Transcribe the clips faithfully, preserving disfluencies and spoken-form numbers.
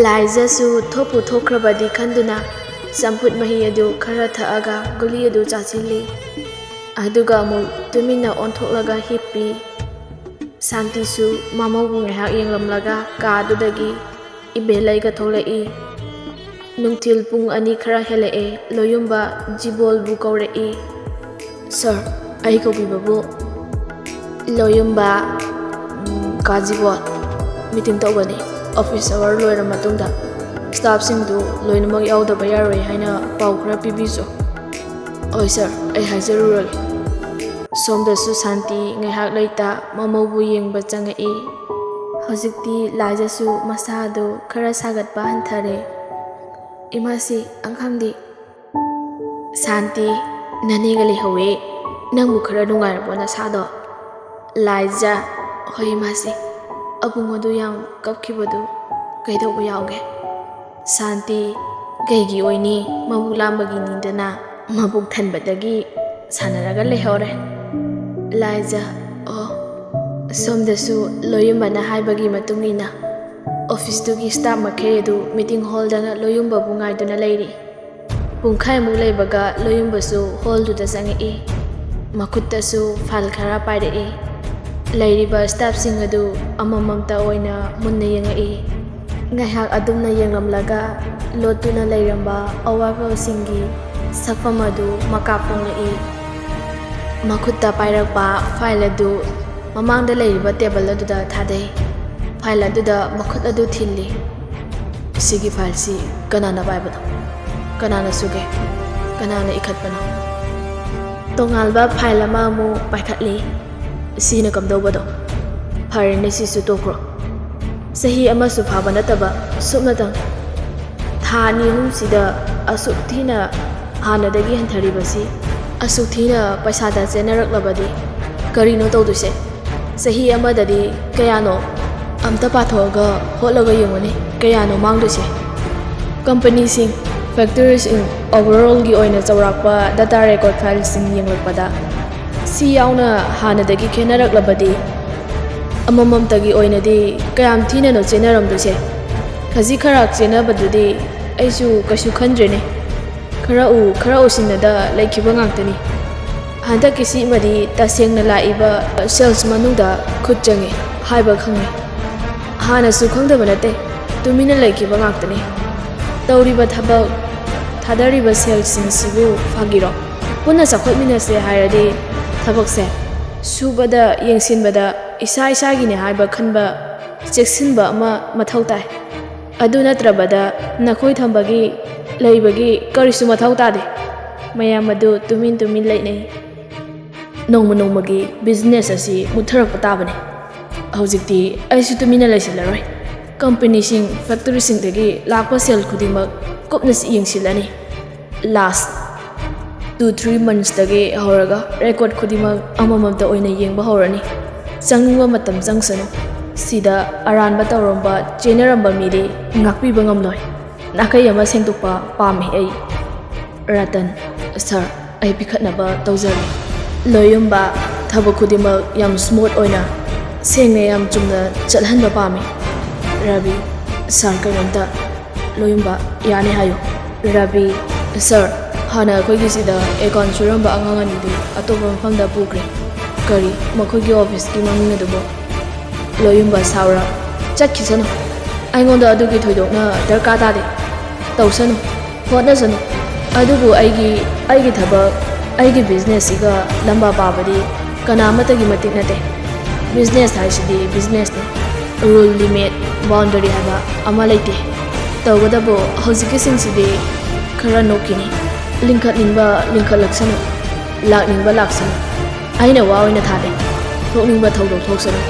ꯂꯥꯏꯖꯥꯁꯨ ꯊꯣꯛꯄꯨ ꯊꯣꯛꯈ꯭ꯔꯕꯗꯤ ꯈꯟꯗꯨꯅ ꯆꯝꯐꯨꯠ ꯃꯍꯤ ꯑꯗꯨ ꯈꯔ ꯊꯛꯑꯒ ꯒꯨꯂꯤ ꯑꯗꯨ ꯆꯥꯁꯤꯜꯂꯤ꯫ ꯑꯗꯨꯒ ꯑꯃꯨꯛ ꯇꯨꯃꯤꯟꯅ ꯑꯣꯟꯊꯣꯛꯂꯒ ꯍꯤꯞꯄꯤ꯫ ꯁꯥꯟꯇꯤꯁꯨ ꯃꯃꯧꯕꯨ ꯉꯥꯏꯍꯥꯛ ꯌꯦꯡꯂꯝꯂꯒ ꯀꯥꯗꯨꯗꯒꯤ ꯏꯕꯦꯂꯩꯒ ꯊꯣꯛꯂꯛꯏ꯫ ꯅꯨꯡꯊꯤꯜ ꯄꯨꯡ ꯑꯅꯤ ꯈꯔ ꯍꯦꯜꯂꯛꯑꯦ꯫ ꯂꯣꯌꯨꯝꯕ ꯖꯤꯕꯣꯜꯕꯨ ꯀꯧꯔꯛꯏ꯫ "ꯁꯥꯔ, ꯑꯩ ꯀꯧꯕꯤꯕꯕꯨ?" "ꯂꯣꯌꯨꯝꯕ, ꯎꯝ, ꯀꯥ ꯖꯤꯕꯣꯜ ꯃꯤꯇꯤꯡ ꯇꯧꯕꯅꯤ꯫ ꯑꯣꯐꯤꯁ ꯑꯋꯥꯔ ꯂꯣꯏꯔ ꯃꯇꯨꯡꯗ ꯁ꯭ꯇꯥꯐꯁꯤꯡꯗꯨ ꯂꯣꯏꯅꯃꯛ ꯌꯥꯎꯗꯕ ꯌꯥꯔꯣꯏ ꯍꯥꯏꯅ ꯄꯥꯎ ꯈꯔ ꯄꯤꯕꯤꯁꯣ꯫" "ꯍꯣꯏ ꯁꯥꯔ, ꯑꯩ ꯍꯥꯏꯖꯔꯨꯔꯒꯦ꯫" ꯁꯣꯝꯗꯁꯨ ꯁꯥꯟꯇꯤ ꯉꯥꯏꯍꯥꯛ ꯂꯩꯇ ꯃꯃꯧꯕꯨ ꯌꯦꯡꯕ ꯆꯪꯉꯛꯏ꯫ ꯍꯧꯖꯤꯛꯇꯤ ꯂꯥꯏꯖꯥꯁꯨ ꯃꯁꯥꯗꯨ ꯈꯔ ꯁꯥꯒꯠꯄ ꯍꯟꯊꯔꯦ꯫ "ꯏꯃꯥꯁꯤ, ꯑꯉꯥꯡꯗꯤ?" "ꯁꯥꯟꯇꯤ, ꯅꯅꯦꯒ ꯂꯩꯍꯧꯋꯦ꯫ ꯅꯪꯕꯨ ꯈꯔ ꯅꯨꯡꯉꯥꯏꯔꯕꯣ ꯅꯁꯥꯗꯣ?" ꯂꯥꯏꯖꯥ, "ꯍꯣꯏ ꯏꯃꯥꯁꯤ, ꯑꯕꯨꯡ ꯑꯗꯨ ꯌꯥꯝ ꯀꯞꯈꯤꯕꯗꯨ ꯀꯩꯗꯧꯕ ꯌꯥꯎꯒꯦ?" ꯁꯥꯟꯇꯤ, "ꯀꯩꯒꯤ ꯑꯣꯏꯅꯤ? ꯃꯕꯨꯛ ꯂꯥꯝꯕꯒꯤꯅꯤꯗꯅ, ꯃꯕꯨꯛ ꯊꯟꯕꯗꯒꯤ ꯁꯥꯟꯅꯔꯒ ꯂꯩꯍꯧꯔꯦ꯫" ꯂꯥꯏꯖꯥ, "ꯑꯣ꯫" ꯁꯣꯝꯗꯁꯨ ꯂꯣꯌꯨꯝꯕꯅ ꯍꯥꯏꯕꯒꯤ ꯃꯇꯨꯡ ꯏꯟꯅ ꯑꯣꯐꯤꯁꯇꯨꯒꯤ ꯁ꯭ꯇꯥꯐ ꯃꯈꯩ ꯑꯗꯨ ꯃꯤꯇꯤꯡ ꯍꯣꯜꯗ ꯂꯣꯌꯨꯝꯕꯕꯨ ꯉꯥꯏꯗꯨꯅ ꯂꯩꯔꯤ꯫ ꯄꯨꯡꯈꯥꯏꯃꯨꯛ ꯂꯩꯕꯒ ꯂꯣꯌꯨꯝꯕꯁꯨ ꯍꯣꯜꯗꯨꯗ ꯆꯪꯉꯛꯏ꯫ ꯃꯈꯨꯠꯇꯁꯨ ꯐꯥꯏꯜ ꯈꯔ ꯄꯥꯏꯔꯛꯏ꯫ ꯂꯩꯔꯤꯕ ꯁ꯭ꯇꯥꯐꯁꯤꯡ ꯑꯗꯨ ꯑꯃꯃꯝꯇ ꯑꯣꯏꯅ ꯃꯨꯟꯅ ꯌꯦꯡꯉꯛꯏ꯫ ꯉꯥꯏꯍꯥꯛ ꯑꯗꯨꯝꯅ ꯌꯦꯡꯂꯝꯂꯒ ꯂꯣꯠꯇꯨꯅ ꯂꯩꯔꯝꯕ ꯑꯋꯥꯕꯁꯤꯡꯒꯤ ꯁꯛꯐꯝ ꯑꯗꯨ ꯃꯀꯥ ꯐꯣꯡꯂꯛꯏ꯫ ꯃꯈꯨꯠꯇ ꯄꯥꯏꯔꯛꯄ ꯐꯥꯏꯜ ꯑꯗꯨ ꯃꯃꯥꯡꯗ ꯂꯩꯔꯤꯕ ꯇꯦꯕꯜ ꯑꯗꯨꯗ ꯊꯥꯗꯩ꯫ ꯐꯥꯏꯜ ꯑꯗꯨꯗ ꯃꯈꯨꯠ ꯑꯗꯨ ꯊꯤꯜꯂꯤ꯫ "ꯁꯤꯒꯤ ꯐꯥꯏꯜꯁꯤ ꯀꯅꯥꯅ ꯄꯥꯏꯕꯅꯣ? ꯀꯅꯥꯅ ꯁꯨꯒꯦ? ꯀꯅꯥꯅ ꯏꯈꯠꯄꯅꯣ?" ꯇꯣꯉꯥꯟꯕ ꯐꯥꯏꯜ ꯑꯃ ꯑꯃꯨꯛ ꯄꯥꯏꯈꯠꯂꯤ꯫ "ꯁꯤꯅ ꯀꯝꯗꯧꯕꯗꯣ? ꯐꯔꯦꯅꯦ, ꯁꯤꯁꯨ ꯇꯣꯛꯈ꯭ꯔꯣ꯫ ꯆꯍꯤ ꯑꯃꯁꯨ ꯐꯥꯕ ꯅꯠꯇꯕ ꯁꯨꯞꯅꯇꯪ ꯊꯥ ꯑꯅꯤ ꯑꯍꯨꯝꯁꯤꯗ ꯑꯁꯨꯛ ꯊꯤꯅ ꯍꯥꯟꯅꯗꯒꯤ ꯍꯟꯊꯔꯤꯕꯁꯤ, ꯑꯁꯨꯛ ꯊꯤꯅ ꯄꯩꯁꯥꯗ ꯆꯦꯟꯅꯔꯛꯂꯕꯗꯤ ꯀꯔꯤꯅꯣ ꯇꯧꯗꯣꯏꯁꯦ? ꯆꯍꯤ ꯑꯃꯗꯗꯤ ꯀꯌꯥꯅꯣ? ꯑꯝꯇ ꯄꯥꯊꯣꯛꯑꯒ ꯍꯣꯠꯂꯒ ꯌꯦꯡꯉꯨꯅꯦ, ꯀꯌꯥꯅꯣ ꯃꯥꯡꯗꯣꯏꯁꯦ?" ꯀꯝꯄꯅꯤꯁꯤꯡ, ꯐꯦꯛꯇꯔꯤꯁꯤꯡ, ꯑꯣꯚꯔꯑꯣꯜꯒꯤ ꯑꯣꯏꯅ ꯆꯥꯎꯔꯥꯛꯄ ꯗꯇꯥ ꯔꯦꯀꯣꯔꯗ ꯐꯥꯏꯜꯁꯤꯡ ꯌꯦꯡꯂꯛꯄꯗ, ꯁꯤ ꯌꯥꯎꯅ ꯍꯥꯟꯅꯗꯒꯤ ꯈꯦꯠꯅꯔꯛꯂꯕꯗꯤ ꯑꯃꯃꯝꯇꯒꯤ ꯑꯣꯏꯅꯗꯤ ꯀꯌꯥꯝ ꯊꯤꯅꯅꯣ ꯆꯦꯟꯅꯔꯝꯗꯣꯏꯁꯦ? ꯈꯖꯤꯛ ꯈꯔꯥꯛ ꯆꯦꯟꯅꯕꯗꯨꯗꯤ ꯑꯩꯁꯨ ꯀꯩꯁꯨ ꯈꯟꯗ꯭ꯔꯦꯅꯦ꯫ ꯈꯔ ꯎ ꯈꯔ ꯎꯁꯤꯟꯅꯗ ꯂꯩꯈꯤꯕ ꯉꯥꯛꯇꯅꯤ꯫ ꯍꯟꯗꯛꯀꯤꯁꯤꯃꯗꯤ ꯇꯁꯦꯡꯅ ꯂꯥꯛꯏꯕ ꯁꯦꯜꯁ ꯃꯅꯨꯡꯗ ꯈꯨꯠ ꯆꯪꯉꯦ ꯍꯥꯏꯕ ꯈꯪꯉꯦ꯫ ꯍꯥꯟꯅꯁꯨ ꯈꯪꯗꯕ ꯅꯠꯇꯦ, ꯇꯨꯃꯤꯟꯅ ꯂꯩꯈꯤꯕ ꯉꯥꯛꯇꯅꯤ꯫ ꯇꯧꯔꯤꯕ ꯊꯕꯛ, ꯊꯥꯗꯔꯤꯕ ꯁꯦꯜꯁꯤꯡꯁꯤꯕꯨ ꯐꯥꯒꯤꯔꯣ? ꯄꯨꯟꯅ ꯆꯥꯎꯈꯠꯃꯤꯟꯅꯁꯦ ꯍꯥꯏꯔꯗꯤ ꯊꯕꯛꯁꯦ ꯁꯨꯕꯗ, ꯌꯦꯡꯁꯤꯟꯕꯗ ꯏꯁꯥ ꯏꯁꯥꯒꯤꯅꯦ ꯍꯥꯏꯕ ꯈꯟꯕ, ꯆꯦꯛꯁꯤꯟꯕ ꯑꯃ ꯃꯊꯧ ꯇꯥꯏ꯫ ꯑꯗꯨ ꯅꯠꯇ꯭ꯔꯕꯗ ꯅꯈꯣꯏ ꯊꯝꯕꯒꯤ, ꯂꯩꯕꯒꯤ ꯀꯔꯤꯁꯨ ꯃꯊꯧ ꯇꯥꯗꯦ꯫ ꯃꯌꯥꯝ ꯑꯗꯨ ꯇꯨꯃꯤꯟ ꯇꯨꯃꯤꯟ ꯂꯩꯅꯩ꯫ ꯅꯣꯡꯃ ꯅꯣꯡꯃꯒꯤ ꯕꯤꯖꯤꯅꯦꯁ ꯑꯁꯤ ꯃꯨꯠꯊꯔꯛꯄ ꯇꯥꯕꯅꯤ꯫ ꯍꯧꯖꯤꯛꯇꯤ ꯑꯩꯁꯨ ꯇꯨꯃꯤꯟꯅ ꯂꯩꯁꯤꯜꯂꯔꯣꯏ꯫ ꯀꯝꯄꯅꯤꯁꯤꯡ, ꯐꯦꯛꯇꯔꯤꯁꯤꯡꯗꯒꯤ ꯂꯥꯛꯄ ꯁꯦꯜ ꯈꯨꯗꯤꯡꯃꯛ ꯀꯨꯞꯅ ꯌꯦꯡꯁꯤꯜꯂꯅꯤ꯫ ꯂꯥꯁ ꯇꯨ ꯊ꯭ꯔꯤ ꯃꯟꯁꯇꯒꯤ ꯍꯧꯔꯒ ꯔꯦꯀꯣꯔꯗ ꯈꯨꯗꯤꯡꯃꯛ ꯑꯃꯃꯝꯇ ꯑꯣꯏꯅ ꯌꯦꯡꯕ ꯍꯧꯔꯅꯤ꯫ ꯆꯪꯅꯤꯡꯕ ꯃꯇꯝ ꯆꯪꯁꯅꯨ꯫ ꯁꯤꯗ ꯑꯔꯥꯟꯕ ꯇꯧꯔꯝꯕ, ꯆꯦꯟꯅꯔꯝꯕ ꯃꯤꯗꯤ ꯉꯥꯛꯄꯤꯕ ꯉꯝꯂꯣꯏ꯫ ꯅꯥꯀꯩ ꯑꯃ ꯁꯦꯡꯗꯣꯛꯄ ꯄꯥꯝꯃꯤ ꯑꯩ꯫ ꯔꯇꯟ, ꯁꯥꯔ, ꯑꯩ ꯄꯤꯈꯠꯅꯕ ꯇꯧꯖꯔꯦ꯫ ꯂꯣꯌꯨꯝꯕ, ꯊꯕꯛ ꯈꯨꯗꯤꯡꯃꯛ ꯌꯥꯝ ꯁ꯭ꯃꯨꯠ ꯑꯣꯏꯅ, ꯁꯦꯡꯅ, ꯌꯥꯝ ꯆꯨꯝꯅ ꯆꯠꯍꯟꯕ ꯄꯥꯝꯃꯤ꯫ ꯔꯕꯤ, ꯁꯥꯔ, ꯀꯩꯅꯣꯝꯇ꯫ ꯂꯣꯌꯨꯝꯕ, ꯌꯥꯅꯤ ꯍꯥꯏꯌꯨ꯫ ꯔꯕꯤ, ꯁꯥꯔ, ꯍꯥꯟꯅ ꯑꯩꯈꯣꯏꯒꯤꯁꯤꯗ ꯑꯦꯀꯥꯎꯟ ꯁꯨꯔꯝꯕ ꯑꯉꯥꯡ ꯑꯅꯤꯗꯨ ꯑꯇꯣꯞꯄ ꯃꯐꯝꯗ ꯄꯨꯈ꯭ꯔꯦ꯫ ꯀꯔꯤ? ꯃꯈꯣꯏꯒꯤ ꯑꯣꯐꯤꯁꯀꯤ ꯃꯃꯤꯡ ꯑꯗꯨꯕꯨ? ꯂꯣꯌꯨꯝꯕ, ꯁꯥꯎꯔ, ꯆꯠꯈꯤꯁꯅꯨ꯫ ꯑꯩꯉꯣꯟꯗ ꯑꯗꯨꯒꯤ ꯊꯣꯏꯗꯣꯛꯅ ꯗꯔꯀꯥꯔ ꯇꯥꯗꯦ꯫ ꯇꯧꯁꯅꯨ, ꯍꯣꯠꯅꯁꯅꯨ꯫ ꯑꯗꯨꯕꯨ ꯑꯩꯒꯤ, ꯑꯩꯒꯤ ꯊꯕꯛ, ꯑꯩꯒꯤ ꯕꯤꯖꯤꯅꯦꯁꯁꯤꯒ ꯂꯝꯕꯥ ꯄꯥꯕꯗꯤ ꯀꯅꯥ ꯑꯃꯠꯇꯒꯤ ꯃꯇꯤꯛ ꯅꯠꯇꯦ꯫ ꯕꯤꯖꯤꯅꯦꯁ ꯍꯥꯏꯁꯤꯗꯤ ꯕꯤꯖꯤꯅꯦꯁꯅꯤ꯫ ꯔꯨꯜ, ꯂꯤꯃꯤꯠ, ꯕꯥꯎꯟꯗꯔꯤ ꯍꯥꯏꯕ ꯑꯃ ꯂꯩꯇꯦ꯫ ꯇꯧꯒꯗꯕꯨ ꯍꯧꯖꯤꯛꯀꯤꯁꯤꯡꯁꯤꯗꯤ ꯈꯔ ꯅꯣꯛꯈꯤꯅꯤ꯫ ꯂꯤꯡꯈꯠꯅꯤꯡꯕ ꯂꯤꯡꯈꯠꯂꯛꯁꯅꯨ, ꯂꯥꯛꯅꯤꯡꯕ ꯂꯥꯛꯁꯅꯨ꯫ ꯑꯩꯅ ꯋꯥ ꯑꯣꯏꯅ ꯊꯥꯗꯦ꯫ ꯊꯣꯛꯅꯤꯡꯕ ꯊꯧꯗꯣꯛ ꯊꯣꯛꯁꯅꯨ꯫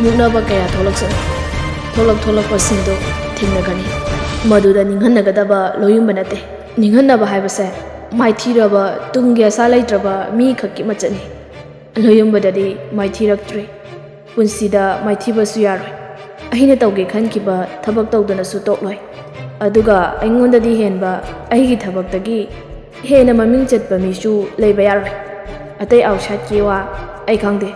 ꯃꯨꯛꯅꯕ ꯀꯌꯥ ꯊꯣꯛꯂꯛꯁꯅꯨ꯫ ꯊꯣꯛꯂꯛ ꯊꯣꯛꯂꯛꯄꯁꯤꯡꯗꯣ ꯊꯦꯡꯅꯒꯅꯤ꯫ ꯃꯗꯨꯗ ꯅꯤꯡꯍꯟꯅꯒꯗꯕ ꯂꯣꯌꯨꯝꯕ ꯅꯠꯇꯦ꯫ ꯅꯤꯡꯍꯟꯅꯕ ꯍꯥꯏꯕꯁꯦ ꯃꯥꯏꯊꯤꯔꯕ, ꯇꯨꯡꯒꯤ ꯑꯁꯥ ꯂꯩꯇ꯭ꯔꯕ ꯃꯤ ꯈꯛꯀꯤ ꯃꯆꯠꯅꯤ꯫ ꯂꯣꯌꯨꯝꯕꯗꯗꯤ ꯃꯥꯏꯊꯤꯔꯛꯇ꯭ꯔꯤ꯫ ꯄꯨꯟꯁꯤꯗ ꯃꯥꯏꯊꯤꯕꯁꯨ ꯌꯥꯔꯣꯏ꯫ ꯑꯩꯅ ꯇꯧꯒꯦ ꯈꯟꯈꯤꯕ ꯊꯕꯛ ꯇꯧꯗꯅꯁꯨ ꯇꯣꯛꯂꯣꯏ꯫ ꯑꯗꯨꯒ ꯑꯩꯉꯣꯟꯗꯗꯤ ꯍꯦꯟꯕ, ꯑꯩꯒꯤ ꯊꯕꯛꯇꯒꯤ ꯍꯦꯟꯅ ꯃꯃꯤꯡ ꯆꯠꯄ ꯃꯤꯁꯨ ꯂꯩꯕ ꯌꯥꯔꯣꯏ꯫ ꯑꯇꯩ ꯑꯥꯎꯠꯁꯥꯏꯠꯀꯤ ꯋꯥ ꯑꯩ ꯈꯪꯗꯦ꯫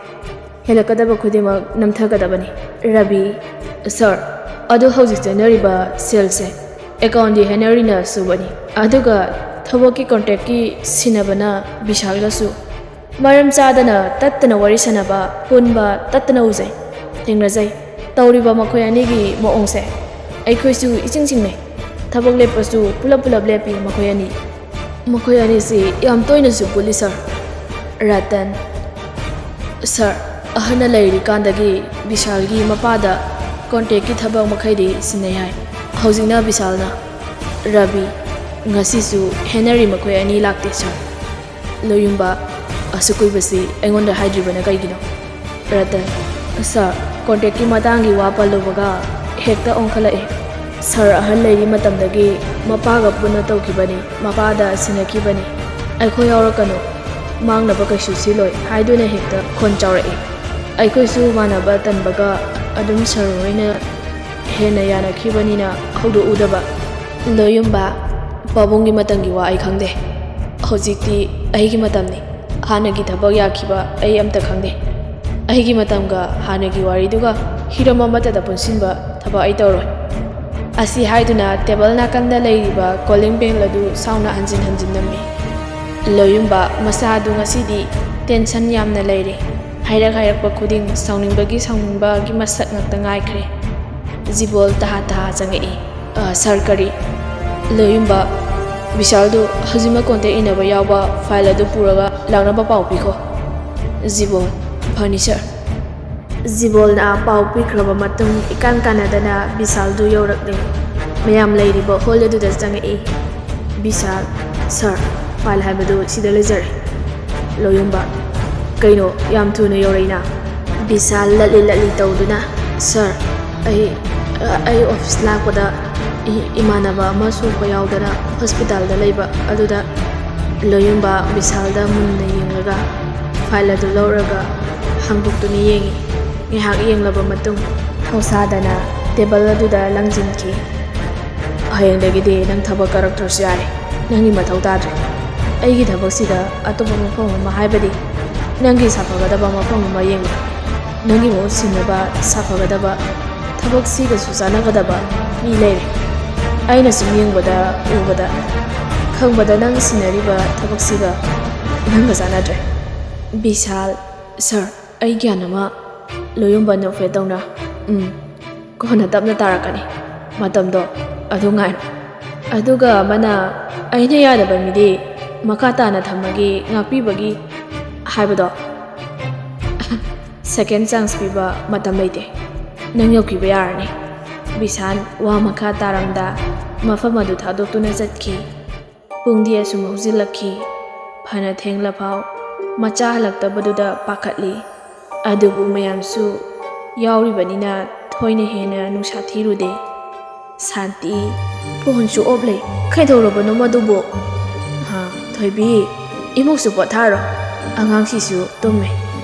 ꯍꯦꯜꯂꯛꯀꯗꯕ ꯈꯨꯗꯤꯡꯃꯛ ꯅꯝꯊꯒꯗꯕꯅꯤ꯫ ꯔꯕꯤ, ꯁꯥꯔ, ꯑꯗꯨ ꯍꯧꯖꯤꯛ ꯆꯠꯅꯔꯤꯕ ꯁꯦꯜꯁꯦ ꯑꯦꯀꯥꯎꯟꯗꯤ ꯍꯦꯅꯔꯤꯅ ꯁꯨꯕꯅꯤ, ꯑꯗꯨꯒ ꯊꯕꯛꯀꯤ ꯀꯣꯟꯇ꯭ꯔꯦꯛꯀꯤ ꯁꯤꯟꯅꯕꯅ ꯕꯤꯁꯥꯜꯒꯁꯨ꯫ ꯃꯔꯝ ꯆꯥꯗꯅ ꯇꯠꯇꯅ ꯋꯥꯔꯤ ꯁꯥꯟꯅꯕ, ꯄꯨꯟꯕ ꯇꯠꯇꯅ ꯎꯖꯩ, ꯊꯦꯡꯅꯖꯩ꯫ ꯇꯧꯔꯤꯕ ꯃꯈꯣꯏ ꯑꯅꯤꯒꯤ ꯃꯑꯣꯡꯁꯦ ꯑꯩꯈꯣꯏꯁꯨ ꯏꯆꯤꯡ ꯆꯤꯡꯅꯩ꯫ ꯊꯕꯛ ꯂꯦꯞꯄꯁꯨ ꯄꯨꯂꯞ ꯄꯨꯂꯞ ꯂꯦꯞꯄꯤ ꯃꯈꯣꯏ ꯑꯅꯤ꯫ ꯃꯈꯣꯏ ꯑꯅꯤꯁꯤ ꯌꯥꯝ ꯇꯣꯏꯅꯁꯨ ꯄꯨꯜꯂꯤ, ꯁꯥꯔ꯫ ꯔꯇꯟ, ꯁꯥꯔ, ꯑꯍꯟꯅ ꯂꯩꯔꯤꯀꯥꯟꯗꯒꯤ ꯕꯤꯁꯥꯜꯒꯤ ꯃꯄꯥꯗ ꯀꯣꯟꯇ꯭ꯔꯦꯛꯀꯤ ꯊꯕꯛ ꯃꯈꯩꯗꯤ ꯁꯤꯟꯅꯩ ꯍꯥꯏ꯫ ꯍꯧꯖꯤꯛꯅ ꯕꯤꯁꯥꯜꯅ꯫ ꯔꯕꯤ, ꯉꯁꯤꯁꯨ ꯍꯦꯅꯔꯤ ꯃꯈꯣꯏ ꯑꯅꯤ ꯂꯥꯛꯇꯦ, ꯁꯥꯔ꯫ ꯂꯣꯌꯨꯝꯕ, ꯑꯁꯨꯛ ꯀꯨꯏꯕꯁꯤ ꯑꯩꯉꯣꯟꯗ ꯍꯥꯏꯗ꯭ꯔꯤꯕꯅ ꯀꯩꯒꯤꯅꯣ? ꯔꯇꯟ, ꯁꯥꯔ, ꯀꯣꯟꯇ꯭ꯔꯦꯛꯀꯤ ꯃꯇꯥꯡꯒꯤ ꯋꯥ ꯄꯜꯂꯨꯕꯒ ꯍꯦꯛꯇ ꯑꯣꯟꯈꯠꯂꯛꯑꯦ꯫ ꯁꯥꯔ ꯑꯍꯜ ꯂꯩꯔꯤ ꯃꯇꯝꯗꯒꯤ ꯃꯄꯥꯒ ꯄꯨꯟꯅ ꯇꯧꯈꯤꯕꯅꯤ, ꯃꯄꯥꯗ ꯁꯤꯟꯅꯈꯤꯕꯅꯤ꯫ ꯑꯩꯈꯣꯏ ꯌꯥꯎꯔꯛꯀꯅꯨ, ꯃꯥꯡꯅꯕ ꯀꯩꯁꯨ ꯁꯤꯜꯂꯣꯏ ꯍꯥꯏꯗꯨꯅ ꯍꯦꯛꯇ ꯈꯣꯟ ꯆꯥꯎꯔꯛꯏ꯫ ꯑꯩꯈꯣꯏꯁꯨ ꯃꯥꯟꯅꯕ ꯇꯟꯕꯒ ꯑꯗꯨꯝ ꯁꯥꯔ ꯍꯣꯏꯅ ꯍꯦꯟꯅ ꯌꯥꯅꯈꯤꯕꯅꯤꯅ ꯍꯧꯗꯣꯛꯎꯗꯕ꯫ ꯂꯣꯌꯨꯝꯕ, ꯄꯥꯕꯨꯡꯒꯤ ꯃꯇꯝꯒꯤ ꯋꯥ ꯑꯩ ꯈꯪꯗꯦ꯫ ꯍꯧꯖꯤꯛꯇꯤ ꯑꯩꯒꯤ ꯃꯇꯝꯅꯤ꯫ ꯍꯥꯟꯅꯒꯤ ꯊꯕꯛ ꯌꯥꯈꯤꯕ ꯑꯩ ꯑꯝꯇ ꯈꯪꯗꯦ꯫ ꯑꯩꯒꯤ ꯃꯇꯝꯒ ꯍꯥꯟꯅꯒꯤ ꯋꯥꯔꯤꯗꯨꯒ ꯍꯤꯔꯝ ꯑꯃꯠꯇꯗ ꯄꯨꯟꯁꯤꯟꯕ ꯊꯕꯛ ꯑꯩ ꯇꯧꯔꯣꯏ꯫ ꯑꯁꯤ ꯍꯥꯏꯗꯨꯅ ꯇꯦꯕꯜ ꯅꯥꯀꯟꯗ ꯂꯩꯔꯤꯕ ꯀꯣꯂꯤꯡ ꯕꯦꯜ ꯑꯗꯨ ꯁꯥꯎꯅ ꯍꯟꯖꯤꯟ ꯍꯟꯖꯤꯟ ꯅꯝꯃꯤ꯫ ꯂꯣꯌꯨꯝꯕ ꯃꯁꯥꯗꯨ ꯉꯁꯤꯗꯤ ꯇꯦꯟꯁꯟ ꯌꯥꯝꯅ ꯂꯩꯔꯦ꯫ ꯍꯥꯏꯔꯛ ꯍꯥꯏꯔꯛꯄ ꯈꯨꯗꯤꯡ ꯁꯥꯎꯅꯤꯡꯕꯒꯤ ꯁꯥꯎꯅꯤꯡꯕꯒꯤ ꯃꯁꯛ ꯉꯥꯛꯇ ꯉꯥꯏꯈ꯭ꯔꯦ꯫ ꯖꯤꯕꯣꯜ ꯇꯍꯥ ꯇꯍꯥ ꯆꯪꯉꯛꯏ꯫ "ꯑ, ꯁꯥꯔ, ꯀꯔꯤ?" ꯂꯣꯌꯨꯝꯕ, "ꯕꯤꯁꯥꯜꯗꯨ ꯍꯧꯖꯤꯛꯃꯛ ꯀꯣꯟꯇꯦꯛ ꯏꯅꯕ ꯌꯥꯎꯕ ꯐꯥꯏꯜ ꯑꯗꯨ ꯄꯨꯔꯒ ꯂꯥꯛꯅꯕ ꯄꯥꯎ ꯄꯤꯈꯣ꯫" ꯖꯤꯕꯣꯜ, "ꯐꯅꯤ, ꯁꯥꯔ꯫" ꯖꯤꯕꯣꯜꯅ ꯄꯥꯎ ꯄꯤꯈ꯭ꯔꯕ ꯃꯇꯨꯡ ꯏꯀꯥꯟ ꯀꯥꯟꯅꯗꯅ ꯕꯤꯁꯥꯜꯗꯨ ꯌꯧꯔꯛꯂꯦ꯫ ꯃꯌꯥꯝ ꯂꯩꯔꯤꯕ ꯍꯣꯜ ꯑꯗꯨꯗ ꯆꯪꯉꯛꯏ꯫ ꯕꯤꯁꯥꯜ, "ꯁꯥꯔ, ꯐꯥꯏꯜ ꯍꯥꯏꯕꯗꯨ ꯁꯤꯗ ꯂꯩꯖꯔꯦ꯫" ꯂꯣꯌꯨꯝꯕ, "ꯀꯩꯅꯣ, ꯌꯥꯝ ꯊꯨꯅ ꯌꯧꯔꯛꯏꯅ?" ꯕꯤꯁꯥꯜ ꯂꯠꯂꯤ ꯂꯠꯂꯤ ꯇꯧꯗꯨꯅ, "ꯁꯥꯔ, ꯑꯩ, ꯑꯩ ꯑꯣꯐꯤꯁ ꯂꯥꯛꯄꯗ ꯏ-, ꯏꯃꯥꯟꯅꯕ ꯑꯃ ꯁꯣꯛꯄ ꯌꯥꯎꯗꯅ ꯍꯣꯁꯄꯤꯇꯥꯜꯗ ꯂꯩꯕ ꯑꯗꯨꯗ꯫" ꯂꯣꯌꯨꯝꯕ ꯕꯤꯁꯥꯜꯗ ꯃꯨꯟꯅ ꯌꯦꯡꯂꯒ ꯐꯥꯏꯜ ꯑꯗꯨ ꯂꯧꯔꯒ ꯍꯥꯡꯗꯣꯛꯇꯨꯅ ꯌꯦꯡꯉꯤ꯫ ꯉꯥꯏꯍꯥꯛ ꯌꯦꯡꯂꯕ ꯃꯇꯨꯡ ꯊꯧꯁꯥꯗꯅ ꯇꯦꯕꯜ ꯑꯗꯨꯗ ꯂꯪꯁꯤꯟꯈꯤ꯫ "ꯍꯌꯦꯡꯗꯒꯤꯗꯤ ꯅꯪ ꯊꯕꯛ ꯀꯥꯔꯛꯇ꯭ꯔꯁꯨ ꯌꯥꯔꯦ꯫ ꯅꯪꯒꯤ ꯃꯊꯧ ꯇꯥꯗ꯭ꯔꯦ꯫ ꯑꯩꯒꯤ ꯊꯕꯛꯁꯤꯗ ꯑꯇꯣꯞꯄ ꯃꯐꯝ ꯑꯃ, ꯍꯥꯏꯕꯗꯤ ꯅꯪꯒꯤ ꯁꯥꯐꯒꯗꯕ ꯃꯐꯝ ꯑꯃ ꯌꯦꯡꯂꯣ꯫ ꯅꯪꯒꯤ ꯃꯍꯨꯠ ꯁꯤꯟꯅꯕ ꯁꯥꯐꯒꯗꯕ ꯊꯕꯛꯁꯤꯒꯁꯨ ꯆꯥꯟꯅꯒꯗꯕ ꯃꯤ ꯂꯩꯔꯦ꯫ ꯑꯩꯅ ꯁꯨꯝ ꯌꯦꯡꯕꯗ, ꯎꯕꯗ, ꯈꯪꯕꯗ ꯅꯪ ꯁꯤꯟꯅꯔꯤꯕ ꯊꯕꯛꯁꯤꯒ ꯅꯪꯒ ꯆꯥꯟꯅꯗ꯭ꯔꯦ꯫ ꯕꯤꯁꯥꯜ, "ꯁꯥꯔ, ꯑꯩ ꯒ꯭ꯌꯥꯟ ꯑꯃ ꯂꯣꯌꯨꯝꯕ ꯅꯣꯛꯐꯦꯠ ꯇꯧꯅ꯫ ꯎꯝ, ꯀꯣꯟꯅ ꯇꯞꯅ ꯇꯥꯔꯛꯀꯅꯤ꯫ ꯃꯇꯝꯗꯣ ꯑꯗꯨ ꯉꯥꯏꯔꯣ꯫" ꯑꯗꯨꯒ ꯑꯃꯅ, "ꯑꯩꯅ ꯌꯥꯗꯕ ꯃꯤꯗꯤ ꯃꯈꯥ ꯇꯥꯅ ꯊꯝꯃꯒꯤ ꯉꯥꯛꯄꯤꯕꯒꯤ ꯍꯥꯏꯕꯗꯣ, second chance ꯄꯤꯕ ꯃꯇꯝ ꯂꯩꯇꯦ꯫ ꯅꯪ ꯌꯧꯈꯤꯕ ꯌꯥꯔꯅꯤ꯫" ꯕꯤꯁꯥꯟ ꯋꯥ ꯃꯈꯥ ꯇꯥꯔꯝꯗ ꯃꯐꯝ ꯑꯗꯨ ꯊꯥꯗꯣꯛꯇꯨꯅ ꯆꯠꯈꯤ꯫ ꯄꯨꯡꯗꯤ ꯑꯁꯨꯝ ꯍꯧꯖꯤꯜꯂꯛꯈꯤ꯫ ꯐꯅ ꯊꯦꯡꯂꯐꯥꯎ ꯃꯆꯥ ꯍꯜꯂꯛꯇꯕꯗꯨꯗ ꯄꯥꯈꯠꯂꯤ꯫ ꯑꯗꯨꯕꯨ ꯃꯌꯥꯝꯁꯨ ꯌꯥꯎꯔꯤꯕꯅꯤꯅ ꯊꯣꯏꯅ ꯍꯦꯟꯅ ꯅꯨꯡꯁꯥ ꯊꯤꯔꯨꯗꯦ꯫ "ꯁꯥꯟꯇꯤ, ꯐꯣꯟꯁꯨ off ꯂꯩ꯫ ꯀꯩꯗꯧꯔꯕꯅꯣ ꯃꯗꯨꯕꯨ?" "ꯍꯥ, ꯊꯣꯏꯕꯤ, ꯏꯃꯨꯡꯁꯨ ꯄꯣꯊꯥꯔꯣ꯫ ꯑꯉꯥꯡꯁꯤꯁꯨ ꯇꯨꯝꯃꯦ꯫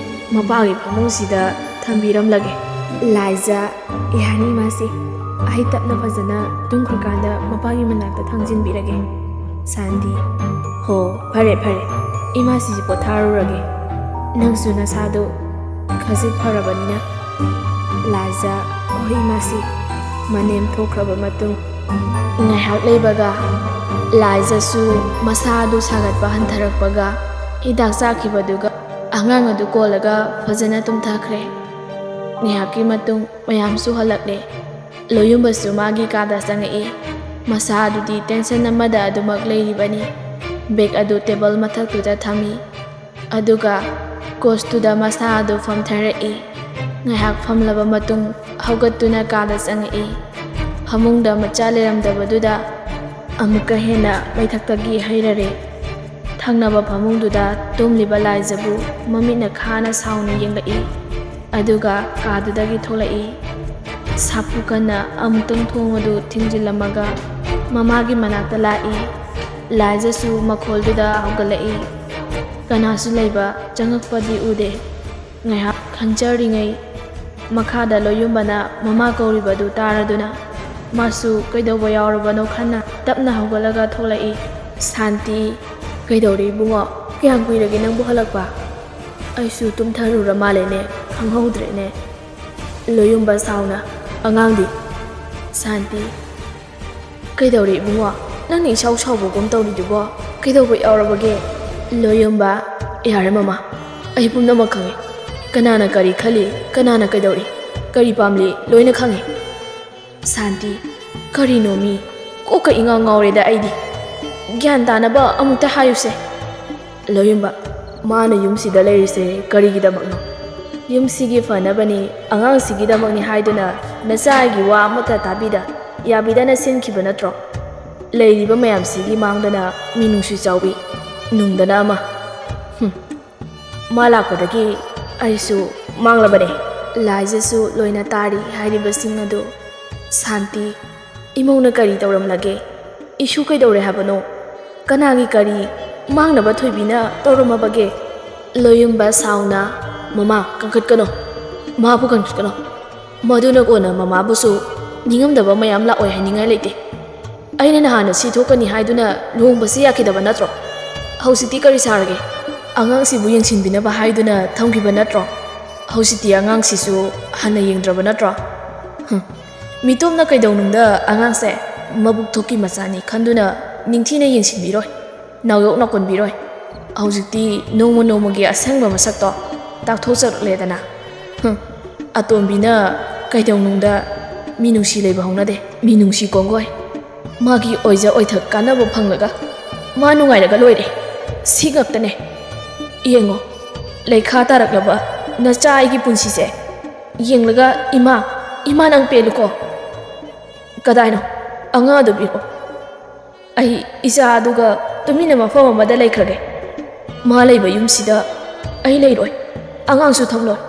ꯃꯄꯥꯒꯤ ꯐꯃꯨꯡꯁꯤꯗ ꯊꯝꯕꯤꯔꯝꯂꯒꯦ꯫" "ꯂꯥꯏꯖꯥ, ꯌꯥꯅꯤ ꯃꯥꯁꯤ꯫ ꯑꯩ ꯇꯞꯅ ꯐꯖꯅ ꯇꯨꯝꯈ꯭ꯔꯀꯥꯟꯗ ꯃꯄꯥꯒꯤ ꯃꯅꯥꯛꯇ ꯊꯥꯡꯖꯤꯟꯕꯤꯔꯒꯦ꯫" ꯁꯥꯟꯇꯤ, "ꯍꯣ, ꯐꯔꯦ, ꯐꯔꯦ꯫ ꯏꯃꯥꯁꯤꯁꯨ ꯄꯣꯊꯥꯔꯨꯔꯒꯦ꯫ ꯅꯪꯁꯨ ꯅꯁꯥꯗꯣ ꯈꯖꯤꯛ ꯐꯔꯕꯅꯤꯅ꯫" ꯂꯥꯏꯖꯥ, "ꯍꯣꯏ ꯏꯃꯥꯁꯤ꯫" ꯃꯅꯦꯝ ꯊꯣꯛꯈ꯭ꯔꯕ ꯃꯇꯨꯡ ꯉꯥꯏꯍꯥꯛ ꯂꯩꯕꯒ ꯂꯥꯏꯖꯥꯁꯨ ꯃꯁꯥ ꯑꯗꯨ ꯁꯥꯒꯠꯄ ꯍꯟꯊꯔꯛꯄꯒ ꯍꯤꯗꯥꯛ ꯆꯥꯈꯤꯕꯗꯨꯒ ꯑꯉꯥꯡ ꯑꯗꯨ ꯀꯣꯜꯂꯒ ꯐꯖꯅ ꯇꯨꯝꯊꯈ꯭ꯔꯦ꯫ ꯉꯥꯏꯍꯥꯛꯀꯤ ꯃꯇꯨꯡ ꯃꯌꯥꯝꯁꯨ ꯍꯜꯂꯛꯂꯦ꯫ ꯂꯣꯌꯨꯝꯕꯁꯨ ꯃꯥꯒꯤ ꯀꯥꯗ ꯆꯪꯉꯛꯏ꯫ ꯃꯁꯥ ꯑꯗꯨꯗꯤ tension ꯑꯃꯗ ꯑꯗꯨꯃꯛ ꯂꯩꯔꯤꯕꯅꯤ꯫ Bag ꯑꯗꯨ table ꯃꯊꯛꯇꯨꯗ ꯊꯝꯃꯤ꯫ ꯑꯗꯨꯒ couch ꯇꯨꯗ ꯃꯁꯥ ꯑꯗꯨ ꯐꯝꯊꯔꯛꯏ꯫ ꯉꯥꯏꯍꯥꯛ ꯐꯝꯂꯕ ꯃꯇꯨꯡ ꯍꯧꯒꯠꯇꯨꯅ ꯀꯥꯗ ꯆꯪꯉꯛꯏ꯫ ꯐꯃꯨꯡꯗ ꯃꯆꯥ ꯂꯩꯔꯝꯗꯕꯗꯨꯗ ꯑꯃꯨꯛꯀ ꯍꯦꯟꯅ ꯃꯩꯊꯛꯇꯒꯤ ꯍꯩꯔꯔꯦ꯫ ꯊꯪꯅꯕ ꯐꯃꯨꯡꯗꯨꯗ ꯇꯨꯝꯂꯤꯕ ꯂꯥꯏꯖꯕꯨ ꯃꯃꯤꯠꯅ ꯈꯥꯅ ꯁꯥꯎꯅ ꯌꯦꯡꯂꯛꯏ꯫ ꯑꯗꯨꯒ ꯀꯥꯗꯨꯗꯒꯤ ꯊꯣꯛꯂꯛꯏ꯫ ꯁꯥꯐꯨ ꯀꯟꯅ ꯑꯃꯨꯛꯇꯪ ꯊꯣꯡ ꯑꯗꯨ ꯊꯤꯡꯖꯤꯜꯂꯝꯃꯒ ꯃꯃꯥꯒꯤ ꯃꯅꯥꯛꯇ ꯂꯥꯛꯏ꯫ ꯂꯥꯏꯖꯁꯨ ꯃꯈꯣꯜꯗꯨꯗ ꯍꯧꯒꯠꯂꯛꯏ꯫ ꯀꯅꯥꯁꯨ ꯂꯩꯕ ꯆꯪꯉꯛꯄꯗꯤ ꯎꯗꯦ꯫ ꯉꯥꯏꯍꯥꯛ ꯈꯟꯖꯔꯤꯉꯩ ꯃꯈꯥꯗ ꯂꯣꯌꯨꯝꯕꯅ ꯃꯃꯥ ꯀꯧꯔꯤꯕꯗꯨ ꯇꯥꯔꯗꯨꯅ ꯃꯥꯁꯨ ꯀꯩꯗꯧꯕ ꯌꯥꯎꯔꯕꯅꯣ ꯈꯟꯅ ꯇꯞꯅ ꯍꯧꯒꯠꯂꯒ ꯊꯣꯛꯂꯛꯏ꯫ "ꯁꯥꯟꯇꯤ, ꯀꯩꯗꯧꯔꯦ ꯏꯕꯨꯡꯉꯣ? ꯀꯌꯥꯝ ꯀꯨꯏꯔꯒꯦ ꯅꯪꯕꯨ ꯍꯜꯂꯛꯄ? ꯑꯩꯁꯨ ꯇꯨꯝꯊꯔꯨꯔ ꯃꯥꯜꯂꯦꯅꯦ, ꯈꯪꯍꯧꯗ꯭ꯔꯦꯅꯦ꯫" ꯂꯣꯌꯨꯝꯕ ꯁꯥꯎꯅ, ꯑꯉꯥꯡꯗꯤ? ꯁꯥꯟꯇꯤ, ꯀꯩꯗꯧꯔꯦ ꯏꯕꯨꯡꯉꯣ? ꯅꯪꯅ ꯏꯁꯥꯎ ꯁꯥꯎꯕꯒꯨꯝ ꯇꯧꯔꯤꯗꯨꯕꯣ? ꯀꯩꯗꯧꯕ ꯌꯥꯎꯔꯕꯒꯦ? ꯂꯣꯌꯨꯝꯕ, ꯌꯥꯔꯦ ꯃꯃꯥ, ꯑꯩ ꯄꯨꯝꯅꯃꯛ ꯈꯪꯉꯦ꯫ ꯀꯅꯥꯅ ꯀꯔꯤ ꯈꯜꯂꯤ, ꯀꯅꯥꯅ ꯀꯩꯗꯧꯔꯤ, ꯀꯔꯤ ꯄꯥꯝꯂꯤ, ꯂꯣꯏꯅ ꯈꯪꯉꯦ꯫ ꯁꯥꯟꯇꯤ, ꯀꯔꯤꯅꯣ ꯃꯤ? ꯀꯣꯛꯀ ꯏꯉꯥꯎ ꯉꯥꯎꯔꯦꯗ ꯑꯩꯗꯤ꯫ ꯒ꯭ꯌꯥꯟ ꯇꯥꯅꯕ ꯑꯃꯨꯛꯇ ꯍꯥꯏꯌꯨꯁꯦ꯫ ꯂꯣꯌꯨꯝꯕ, ꯃꯥꯅ ꯌꯨꯝꯁꯤꯗ ꯂꯩꯔꯤꯁꯦ ꯀꯔꯤꯒꯤꯗꯃꯛꯅꯣ? ꯌꯨꯝꯁꯤꯒꯤ ꯐꯅꯕꯅꯤ, ꯑꯉꯥꯡꯁꯤꯒꯤꯗꯃꯛꯅꯤ ꯍꯥꯏꯗꯨꯅ ꯅꯆꯥꯒꯤ ꯋꯥ ꯑꯃꯠꯇ ꯇꯥꯕꯤꯗ, ꯌꯥꯕꯤꯗꯅ ꯁꯤꯟꯈꯤꯕ ꯅꯠꯇ꯭ꯔꯣ? ꯂꯩꯔꯤꯕ ꯃꯌꯥꯝꯁꯤꯒꯤ ꯃꯥꯡꯗꯅ ꯃꯤꯅꯨꯡꯁꯤ ꯆꯥꯎꯕꯤ, ꯅꯨꯡꯗꯅ ꯑꯃ꯫ ꯍꯨꯝ꯫ ꯃꯥ ꯂꯥꯛꯄꯗꯒꯤ ꯑꯩꯁꯨ ꯃꯥꯡꯂꯕꯅꯦ꯫ ꯂꯥꯏꯖꯁꯨ ꯂꯣꯏꯅ ꯇꯥꯔꯤ ꯍꯥꯏꯔꯤꯕꯁꯤꯡ ꯑꯗꯨ꯫ ꯁꯥꯟꯇꯤ, ꯏꯃꯧꯅ ꯀꯔꯤ ꯇꯧꯔꯝꯂꯒꯦ? ꯏꯁꯨ ꯀꯩꯗꯧꯔꯦ ꯍꯥꯏꯕꯅꯣ? ꯀꯅꯥꯒꯤ ꯀꯔꯤ ꯃꯥꯡꯅꯕ ꯊꯣꯏꯕꯤꯅ ꯇꯧꯔꯝꯃꯕꯒꯦ? ꯂꯣꯌꯨꯝꯕ ꯁꯥꯎꯅ, "ꯃꯃꯥ, ꯀꯟꯈꯠꯀꯅꯣ꯫ ꯃꯥꯕꯨ ꯀꯟꯈꯠꯀꯅꯣ꯫ ꯃꯗꯨꯅ ꯀꯣꯟꯅ ꯃꯃꯥꯕꯨꯁꯨ ꯅꯤꯡꯉꯝꯗꯕ ꯃꯌꯥꯝ ꯂꯥꯛꯑꯣꯏ ꯍꯥꯏꯅꯤꯡꯉꯥꯏ ꯂꯩꯇꯦ꯫ ꯑꯩꯅ ꯅꯍꯥꯟꯅ ꯁꯤ ꯊꯣꯛꯀꯅꯤ ꯍꯥꯏꯗꯨꯅ ꯂꯨꯍꯣꯡꯕꯁꯤ ꯌꯥꯈꯤꯗꯕ ꯅꯠꯇ꯭ꯔꯣ? ꯍꯧꯖꯤꯛꯇꯤ ꯀꯔꯤ ꯁꯥꯔꯒꯦ? ꯑꯉꯥꯡꯁꯤꯕꯨ ꯌꯦꯡꯁꯤꯟꯕꯤꯅꯕ ꯍꯥꯏꯗꯨꯅ ꯊꯝꯈꯤꯕ ꯅꯠꯇ꯭ꯔꯣ? ꯍꯧꯖꯤꯛꯇꯤ ꯑꯉꯥꯡꯁꯤꯁꯨ ꯍꯟꯅ ꯌꯦꯡꯗ꯭ꯔꯕ ꯅꯠꯇ꯭ꯔꯣ?" ꯍꯨꯝ꯫ ꯃꯤꯇꯣꯝꯅ ꯀꯩꯗꯧꯅꯨꯡꯗ ꯑꯉꯥꯡꯁꯦ ꯃꯕꯨꯛ ꯊꯣꯛꯀꯤ ꯃꯆꯥꯅꯤ ꯈꯟꯗꯨꯅ ꯅꯤꯡꯊꯤꯅ ꯌꯦꯡꯁꯤꯟꯕꯤꯔꯣꯏ, ꯅꯥꯎꯌꯣꯛꯅ ꯀꯣꯟꯕꯤꯔꯣꯏ꯫ ꯍꯧꯖꯤꯛꯇꯤ ꯅꯣꯡꯃ ꯅꯣꯡꯃꯒꯤ ꯑꯁꯦꯡꯕ ꯃꯁꯛꯇꯣ ꯇꯥꯛꯊꯣꯛꯆꯔꯛꯂꯦꯗꯅ꯫ ꯍꯨꯝ, ꯑꯇꯣꯝꯕꯤꯅ ꯀꯩꯗꯧꯅꯨꯡꯗ ꯃꯤꯅꯨꯡꯁꯤ ꯂꯩꯕ ꯍꯧꯅꯗꯦ, ꯃꯤꯅꯨꯡꯁꯤ ꯀꯣꯡꯒꯣꯏ꯫ ꯃꯥꯒꯤ ꯑꯣꯏꯖ ꯑꯣꯏꯊꯛ ꯀꯥꯟꯅꯕ ꯐꯪꯂꯒ ꯃꯥ ꯅꯨꯡꯉꯥꯏꯔꯒ ꯂꯣꯏꯔꯦ꯫ ꯁꯤ ꯉꯛꯇꯅꯦ꯫ ꯌꯦꯡꯉꯣ, ꯂꯩꯈꯥ ꯇꯥꯔꯛꯂꯕ ꯅꯆꯥ ꯑꯩꯒꯤ ꯄꯨꯟꯁꯤꯁꯦ ꯌꯦꯡꯂꯒ, "ꯏꯃꯥ, ꯏꯃꯥ ꯅꯪ ꯄꯦꯜꯂꯨꯀꯣ꯫ ꯀꯗꯥꯏꯅꯣ? ꯑꯉꯥꯡ ꯑꯗꯨ ꯄꯤꯔꯛꯑꯣ꯫ ꯑꯩ ꯏꯆꯥ ꯑꯗꯨꯒ ꯇꯨꯃꯤꯟꯅ ꯃꯐꯝ ꯑꯃꯗ ꯂꯩꯈ꯭ꯔꯒꯦ꯫ ꯃꯥ ꯂꯩꯕ ꯌꯨꯝꯁꯤꯗ ꯑꯩ ꯂꯩꯔꯣꯏ꯫ ꯑꯉꯥꯡꯁꯨ ꯊꯝꯂꯣꯏ꯫"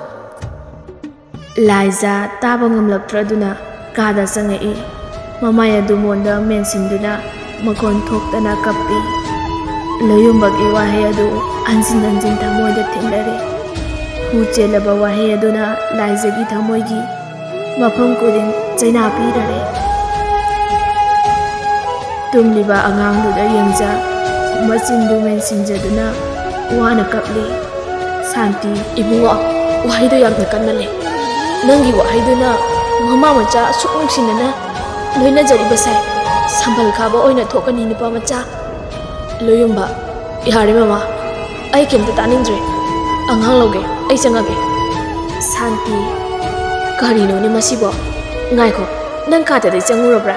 ꯂꯥꯏꯖꯥ ꯇꯥꯕ ꯉꯝꯂꯛꯇ꯭ꯔꯗꯨꯅ ꯀꯥꯗ ꯆꯪꯉꯛꯏ꯫ ꯃꯃꯥꯏ ꯑꯗꯨ ꯃꯣꯟꯗ ꯃꯦꯟꯁꯤꯟꯗꯨꯅ ꯃꯈꯣꯟ ꯊꯣꯛꯇꯅ ꯀꯞꯄꯤ꯫ ꯂꯣꯌꯨꯝꯕꯒꯤ ꯋꯥꯍꯩ ꯑꯗꯨ ꯍꯟꯖꯤꯟ ꯍꯟꯖꯤꯟ ꯊꯃꯣꯏꯗ ꯊꯤꯜꯂꯔꯦ꯫ ꯍꯨ ꯆꯦꯜꯂꯕ ꯋꯥꯍꯩ ꯑꯗꯨꯅ ꯂꯥꯏꯖꯒꯤ ꯊꯃꯣꯏꯒꯤ ꯃꯐꯝ ꯈꯨꯗꯤꯡ ꯆꯩꯅꯥ ꯄꯤꯔꯔꯦ꯫ ꯇꯨꯝꯂꯤꯕ ꯑꯉꯥꯡꯗꯨꯗ ꯌꯦꯡꯖ, ꯃꯆꯤꯟꯗꯨ ꯃꯦꯟꯁꯤꯟꯖꯗꯨꯅ ꯋꯥꯅ ꯀꯞꯂꯤ꯫ ꯁꯥꯟꯇꯤ, "ꯏꯕꯨꯡꯉꯣ, ꯋꯥꯍꯩꯗꯣ ꯌꯥꯝꯅ ꯀꯟꯃꯜꯂꯦ꯫ ꯅꯪꯒꯤ ꯋꯥꯍꯩꯗꯨꯅ ꯃꯃꯥ ꯃꯆꯥ ꯑꯁꯨꯛ ꯅꯨꯡꯁꯤꯅꯅ ꯂꯣꯏꯅꯖꯔꯤꯕꯁꯦ ꯁꯝꯕꯜ ꯈꯥꯕ ꯑꯣꯏꯅ ꯊꯣꯛꯀꯅꯤ, ꯅꯨꯄꯥ ꯃꯆꯥ꯫ ꯂꯣꯌꯨꯝꯕ, ꯌꯥꯔꯦ ꯃꯃꯥ, ꯑꯩ ꯀꯩꯝꯇ ꯇꯥꯅꯤꯡꯗ꯭ꯔꯦ꯫ ꯑꯉꯥꯡ ꯂꯧꯒꯦ, ꯑꯩ ꯆꯪꯉꯒꯦ꯫ ꯁꯥꯟꯇꯤ, ꯀꯔꯤꯅꯣꯅꯦ ꯃꯁꯤꯕꯣ? ꯉꯥꯏꯈꯣ, ꯅꯪ ꯀꯥꯗꯗꯤ ꯆꯪꯉꯨꯔꯕ꯭ꯔꯥ?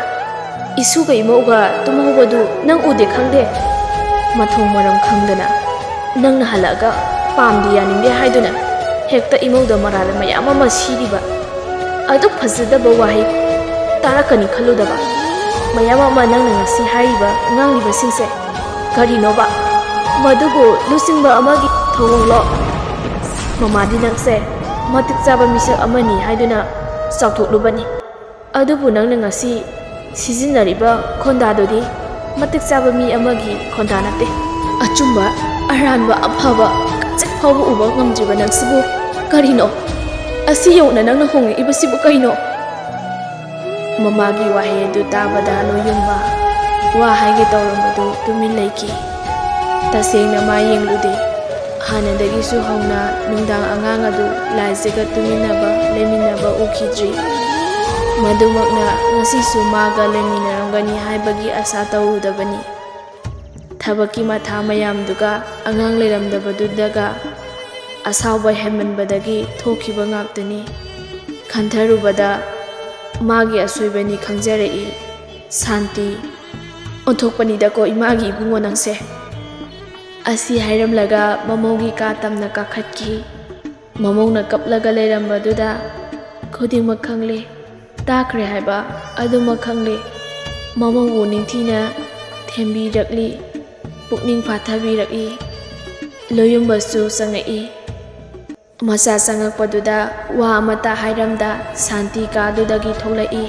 ꯏꯁꯨꯒ ꯏꯃꯧꯒ ꯇꯨꯝꯍꯧꯕꯗꯨ ꯅꯪ ꯎꯗꯦ ꯈꯪꯗꯦ? ꯃꯊꯣꯡ ꯃꯔꯝ ꯈꯪꯗꯅ ꯅꯪꯅ ꯍꯜꯂꯛꯑꯒ ꯄꯥꯝꯗꯦ ꯌꯥꯅꯤꯡꯗꯦ ꯍꯥꯏꯗꯨꯅ ꯍꯦꯛꯇ ꯏꯃꯧꯗ ꯃꯔꯥꯜ ꯃꯌꯥꯝ ꯑꯃ ꯁꯤꯔꯤꯕ꯫ ꯑꯗꯨꯛ ꯐꯖꯗꯕ ꯋꯥꯍꯩ ꯇꯥꯔꯛꯀꯅꯤ ꯈꯜꯂꯨꯗꯕ ꯃꯌꯥꯝ ꯑꯃ ꯅꯪꯅ ꯉꯁꯤ ꯍꯥꯏꯔꯤꯕ ꯉꯥꯡꯂꯤꯕꯁꯤꯡꯁꯦ ꯀꯔꯤꯅꯣꯕ? ꯃꯗꯨꯕꯨ ꯂꯨꯆꯤꯡꯕ ꯑꯃꯒꯤ ꯊꯧꯑꯣꯡꯂꯣ? ꯃꯃꯥꯗꯤ ꯅꯪꯁꯦ ꯃꯇꯤꯛ ꯆꯥꯕ ꯃꯤꯁꯛ ꯑꯃꯅꯤ ꯍꯥꯏꯗꯨꯅ ꯆꯥꯎꯊꯣꯛꯂꯨꯕꯅꯤ꯫ ꯑꯗꯨꯕꯨ ꯅꯪꯅ ꯉꯁꯤ ꯁꯤꯖꯤꯟꯅꯔꯤꯕ ꯈꯣꯟꯗꯥꯗꯨꯗꯤ ꯃꯇꯤꯛ ꯆꯥꯕ ꯃꯤ ꯑꯃꯒꯤ ꯈꯣꯟꯗꯥ ꯅꯠꯇꯦ꯫ ꯑꯆꯨꯝꯕ, ꯑꯔꯥꯟꯕ, ꯑꯐꯕ ꯈꯖꯤꯛ ꯐꯥꯎꯕ ꯎꯕ ꯉꯝꯗ꯭ꯔꯤꯕ ꯅꯪꯁꯤꯕꯨ ꯀꯔꯤꯅꯣ? ꯑꯁꯤ ꯌꯧꯅ ꯅꯪꯅ ꯍꯣꯡꯉꯛꯏꯕꯁꯤꯕꯨ ꯀꯔꯤꯅꯣ? ꯃꯃꯥꯒꯤ ꯋꯥꯍꯩ ꯑꯗꯨ ꯇꯥꯕꯗ ꯂꯣꯌꯨꯝꯕ ꯋꯥ ꯍꯥꯏꯒꯦ ꯇꯧꯔꯝꯕꯗꯨ ꯇꯨꯃꯤꯟ ꯂꯩꯈꯤ꯫ ꯇꯁꯦꯡꯅ ꯃꯥ ꯌꯦꯡꯂꯨꯗꯦ꯫ ꯍꯥꯟꯅꯗꯒꯤꯁꯨ ꯍꯧꯅ ꯅꯨꯡꯗꯥꯡ ꯑꯉꯥꯡ ꯑꯗꯨ ꯂꯥꯏꯖꯒ ꯇꯨꯃꯤꯟꯅꯕ, ꯂꯩꯃꯤꯟꯅꯕ ꯎꯈꯤꯗ꯭ꯔꯤ꯫ ꯃꯗꯨꯃꯛꯅ ꯉꯁꯤꯁꯨ ꯃꯥꯒ ꯂꯩꯃꯤꯟꯅꯔꯝꯒꯅꯤ ꯍꯥꯏꯕꯒꯤ ꯑꯁꯥ ꯇꯧꯔꯨꯗꯕꯅꯤ꯫ ꯊꯕꯛꯀꯤ ꯃꯊꯥ ꯃꯌꯥꯝꯗꯨꯒ ꯑꯉꯥꯡ ꯂꯩꯔꯝꯗꯕꯗꯨꯗꯒ ꯑꯁꯥꯎꯕ ꯍꯦꯟꯃꯟꯕꯗꯒꯤ ꯊꯣꯛꯈꯤꯕ ꯉꯥꯛꯇꯅꯤ꯫ ꯈꯟꯊꯔꯨꯕꯗ ꯃꯥꯒꯤ ꯑꯁꯣꯏꯕꯅꯤ ꯈꯪꯖꯔꯛꯏ꯫ ꯁꯥꯟꯇꯤ, ꯑꯣꯟꯊꯣꯛꯄꯅꯤꯗꯀꯣ ꯏꯃꯥꯒꯤ ꯏꯕꯨꯡꯉꯣ ꯅꯪꯁꯦ꯫ ꯑꯁꯤ ꯍꯥꯏꯔꯝꯂꯒ ꯃꯃꯧꯒꯤ ꯀꯥ ꯇꯝꯅ ꯀꯥꯈꯠꯈꯤ꯫ ꯃꯃꯧꯅ ꯀꯞꯂꯒ ꯂꯩꯔꯝꯕꯗꯨꯗ ꯈꯨꯗꯤꯡꯃꯛ ꯈꯪꯂꯦ꯫ ꯇꯥꯈ꯭ꯔꯦ ꯍꯥꯏꯕ ꯑꯗꯨꯃꯛ ꯈꯪꯂꯦ꯫ ꯃꯃꯧꯕꯨ ꯅꯤꯡꯊꯤꯅ ꯊꯦꯝꯕꯤꯔꯛꯂꯤ, ꯄꯨꯛꯅꯤꯡ ꯐꯥꯊꯕꯤꯔꯛꯏ꯫ ꯂꯣꯌꯨꯝꯕꯁꯨ ꯆꯪꯉꯛꯏ꯫ ꯃꯆꯥ ꯆꯪꯉꯛꯄꯗꯨꯗ ꯋꯥ ꯑꯃꯠꯇ ꯍꯥꯏꯔꯝꯗ ꯁꯥꯟꯇꯤ ꯀꯥꯗꯨꯗꯒꯤ ꯊꯣꯛꯂꯛꯏ꯫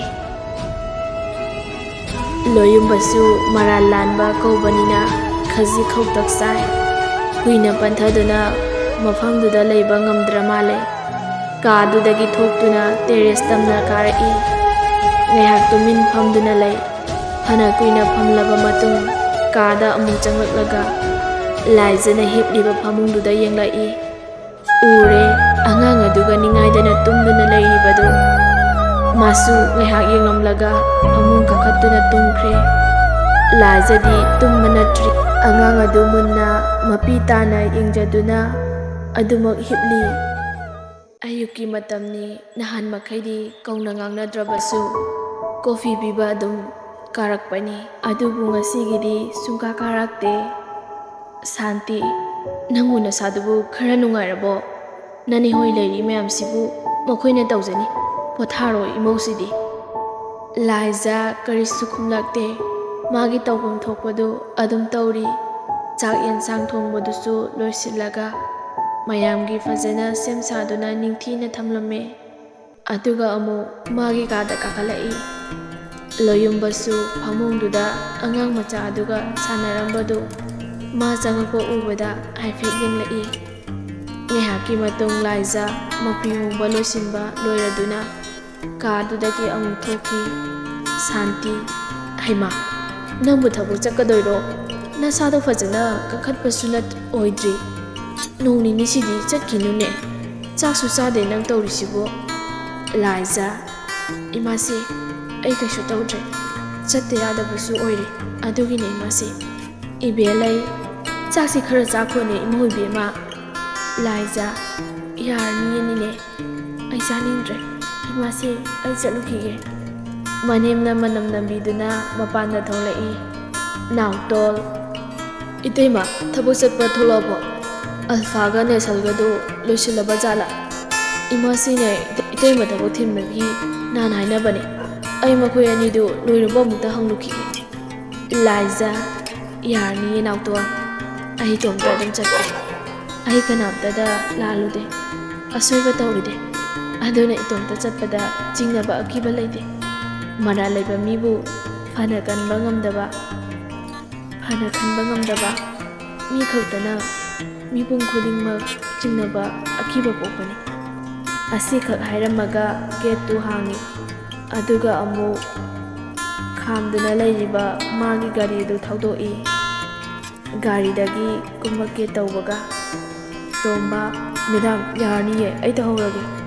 ꯂꯣꯌꯨꯝꯕꯁꯨ ꯃꯔꯥꯜ ꯂꯥꯟꯕ ꯀꯧꯕꯅꯤꯅ ꯈꯖꯤꯛ ꯈꯧꯇꯛ ꯆꯥꯏ꯫ ꯀꯨꯏꯅ ꯄꯟꯊꯗꯨꯅ ꯃꯐꯝꯗꯨꯗ ꯂꯩꯕ ꯉꯝꯗ꯭ꯔ ꯃꯥꯜꯂꯦ꯫ ꯀꯥꯗꯨꯗꯒꯤ ꯊꯣꯛꯇꯨꯅ ꯇꯦꯔꯦꯁ ꯇꯝꯅ ꯀꯥꯔꯛꯏ꯫ ꯉꯥꯏꯍꯥꯛ ꯇꯨꯃꯤꯟ ꯐꯝꯗꯨꯅ ꯂꯩ꯫ ꯐꯅ ꯀꯨꯏꯅ ꯐꯝꯂꯕ ꯃꯇꯨꯡ ꯀꯥꯗ ꯑꯃꯨꯛ ꯆꯪꯂꯛꯂꯒ ꯂꯥꯏꯖꯅ ꯍꯤꯞꯂꯤꯕ ꯐꯃꯨꯡꯗꯨꯗ ꯌꯦꯡꯂꯛꯏ꯫ ꯎꯔꯦ, ꯑꯉꯥꯡ ꯑꯗꯨꯒ ꯅꯤꯡꯉꯥꯏꯗꯅ ꯇꯨꯝꯗꯨꯅ ꯂꯩꯔꯤꯕꯗꯨ꯫ ꯁꯨ ꯉꯥꯏꯍꯥꯛ ꯌꯦꯡꯂꯝꯂꯒ ꯐꯃꯨꯡ ꯀꯥꯈꯠꯇꯨꯅ ꯇꯨꯝꯈ꯭ꯔꯦ꯫ ꯂꯥꯏꯖꯗꯤ ꯇꯨꯝꯕ ꯅꯠꯇ꯭ꯔꯤ꯫ ꯑꯉꯥꯡ ꯑꯗꯨ ꯃꯨꯟꯅ ꯃꯄꯤ ꯇꯥꯅ ꯌꯦꯡꯖꯗꯨꯅ ꯑꯗꯨꯃꯛ ꯍꯤꯞꯂꯤ꯫ ꯑꯌꯨꯛꯀꯤ ꯃꯇꯝꯅꯤ, ꯅꯍꯥꯟ ꯃꯈꯩꯗꯤ ꯀꯧꯅ ꯉꯥꯡꯅꯗ꯭ꯔꯕꯁꯨ ꯀꯣꯐꯤ ꯄꯤꯕ ꯑꯗꯨꯝ ꯀꯥꯔꯛꯄꯅꯤ꯫ ꯑꯗꯨꯕꯨ ꯉꯁꯤꯒꯤꯗꯤ ꯁꯨꯡꯀꯥ ꯀꯥꯔꯛꯇꯦ꯫ ꯁꯥꯟꯇꯤ, ꯅꯪꯕꯨ ꯅꯁꯥꯗꯨꯕꯨ ꯈꯔ ꯅꯨꯡꯉꯥꯏꯔꯕꯣ? ꯅꯅꯦꯍꯣꯏ ꯂꯩꯔꯤ ꯃꯌꯥꯝꯁꯤꯕꯨ ꯃꯈꯣꯏꯅ ꯇꯧꯖꯅꯤ꯫ ꯄꯣꯊꯥꯔꯣ ꯏꯃꯧꯁꯤꯗꯤ꯫ ꯂꯥꯏꯖꯥ ꯀꯔꯤꯁꯨ ꯈꯨꯝꯂꯛꯇꯦ꯫ ꯃꯥꯒꯤ ꯇꯧꯐꯝ ꯊꯣꯛꯄꯗꯨ ꯑꯗꯨꯝ ꯇꯧꯔꯤ꯫ ꯆꯥꯛ ꯌꯦꯟꯁꯥꯡ ꯊꯣꯡꯕꯗꯨꯁꯨ ꯂꯣꯏꯁꯤꯜꯂꯒ ꯃꯌꯥꯝꯒꯤ ꯐꯖꯅ ꯁꯦꯝ ꯁꯥꯗꯨꯅ ꯅꯤꯡꯊꯤꯅ ꯊꯝꯂꯝꯃꯦ꯫ ꯑꯗꯨꯒ ꯑꯃꯨꯛ ꯃꯥꯒꯤ ꯀꯥꯗ ꯀꯥꯈꯠꯂꯛꯏ꯫ ꯂꯣꯌꯨꯝꯕꯁꯨ ꯐꯃꯨꯡꯗꯨꯗ ꯑꯉꯥꯡ ꯃꯆꯥ ꯑꯗꯨꯒ ꯁꯥꯟꯅꯔꯝꯕꯗꯨ ꯃꯥ ꯆꯪꯉꯛꯄ ꯎꯕꯗ ꯍꯥꯏꯐꯦꯠ ꯌꯦꯡꯂꯛꯏ꯫ ꯉꯥꯏꯍꯥꯛꯀꯤ ꯃꯇꯨꯡ ꯂꯥꯏꯖꯥ ꯃꯐꯤ ꯍꯣꯡꯕ ꯂꯣꯏꯁꯤꯟꯕ ꯂꯣꯏꯔꯗꯨꯅ ꯀꯥꯗꯨꯗꯒꯤ ꯑꯃꯨꯛ ꯊꯣꯛꯈꯤ꯫ ꯁꯥꯟꯇꯤ, "ꯍꯩꯃꯥ, ꯅꯪꯕꯨ ꯊꯕꯛ ꯆꯠꯀꯗꯣꯏꯔꯣ? ꯅꯁꯥꯗꯣ ꯐꯖꯅ ꯀꯟꯈꯠꯄꯁꯨ ꯅꯠ-, ꯑꯣꯏꯗ꯭ꯔꯤ꯫ ꯅꯣꯡ ꯅꯤꯅꯤꯁꯤꯗꯤ ꯆꯠꯈꯤꯅꯨꯅꯦ꯫ ꯆꯥꯛꯁꯨ ꯆꯥꯗꯦ ꯅꯪ ꯇꯧꯔꯤꯁꯤꯕꯣ?" ꯂꯥꯏꯖꯥ, "ꯏꯃꯥꯁꯤ, ꯑꯩ ꯀꯩꯁꯨ ꯇꯧꯗ꯭ꯔꯦ꯫ ꯆꯠꯇ ꯌꯥꯗꯕꯁꯨ ꯑꯣꯏꯔꯦ꯫ ꯑꯗꯨꯒꯤꯅꯦ ꯏꯃꯥꯁꯤ꯫" ꯏꯕꯦꯜꯂꯩ, "ꯆꯥꯛꯁꯤ ꯈꯔ ꯆꯥꯈꯣꯅꯦ ꯏꯃꯧ ꯏꯕꯦꯝꯃ꯫" ꯂꯥꯏꯖꯥ, "ꯌꯥꯔꯅꯤꯌꯦ ꯅꯦꯅꯦ꯫ ꯑꯩ ꯆꯥꯅꯤꯡꯗ꯭ꯔꯦ꯫ ꯏꯃꯥꯁꯤ, ꯑꯩ ꯆꯠꯂꯨꯈꯤꯒꯦ꯫" ꯃꯅꯦꯝꯅ ꯃꯅꯝ ꯅꯝꯕꯤꯗꯨꯅ ꯃꯄꯥꯟꯗ ꯊꯣꯛꯂꯛꯏ꯫ ꯅꯥꯎꯇꯣꯜ, "ꯏꯇꯩꯃ, ꯊꯕꯛ ꯆꯠꯄ ꯊꯣꯛꯂꯛꯑꯕꯣ? ꯑꯜꯐꯥꯒ ꯅꯦꯁꯜꯒꯗꯨ ꯂꯣꯏꯁꯤꯜꯂꯕ ꯖꯥꯠꯂꯥ? ꯏꯃꯥꯁꯤꯅ ꯏꯇꯩꯃ ꯊꯕꯛ ꯊꯤꯟꯕꯒꯤ ꯅꯍꯥꯟ ꯍꯥꯏꯅꯕꯅꯦ꯫ ꯑꯩ ꯃꯈꯣꯏ ꯑꯅꯤꯗꯨ ꯂꯣꯏꯔꯕ ꯑꯃꯨꯛꯇ ꯍꯪꯂꯨꯈꯤꯒꯦ꯫" ꯂꯥꯏꯖꯥ, "ꯌꯥꯔꯅꯤꯌꯦ ꯅꯥꯎꯇꯣꯟ, ꯑꯩ ꯏꯇꯣꯝꯇ ꯑꯗꯨꯝ ꯆꯠꯀꯦ꯫ ꯑꯩ ꯀꯅꯥꯝꯇꯗ ꯂꯥꯜꯂꯨꯗꯦ, ꯑꯁꯣꯏꯕ ꯇꯧꯔꯨꯗꯦ꯫ ꯑꯗꯨꯅ ꯏꯇꯣꯝꯇ ꯆꯠꯄꯗ ꯆꯤꯡꯅꯕ ꯑꯀꯤꯕ ꯂꯩꯇꯦ꯫ ꯃꯔꯥꯜ ꯂꯩꯕ ꯃꯤꯕꯨ ꯐꯅ ꯀꯟꯕ ꯉꯝꯗꯕ, ꯐꯅ ꯈꯟꯕ ꯉꯝꯗꯕ ꯃꯤ ꯈꯛꯇꯅ ꯃꯤꯄꯨꯝ ꯈꯨꯗꯤꯡꯃꯛ ꯆꯤꯡꯅꯕ ꯑꯀꯤꯕ ꯄꯣꯛꯄꯅꯤ꯫" ꯑꯁꯤꯈꯛ ꯍꯥꯏꯔꯝꯃꯒ ꯒꯦꯠꯇꯨ ꯍꯥꯡꯉꯤ꯫ ꯑꯗꯨꯒ ꯑꯃꯨꯛ ꯈꯥꯝꯗꯨꯅ ꯂꯩꯔꯤꯕ ꯃꯥꯒꯤ ꯒꯥꯔꯤꯗꯨ ꯊꯧꯗꯣꯛꯏ꯫ ꯒꯥꯔꯤꯗꯒꯤ ꯀꯨꯝꯃꯛꯀꯦ ꯇꯧꯕꯒ, "ꯇꯣꯝꯕ, ꯃꯦꯗꯥꯝ, ꯌꯥꯔꯅꯤꯌꯦ, ꯑꯩ ꯇꯧꯍꯧꯔꯒꯦ꯫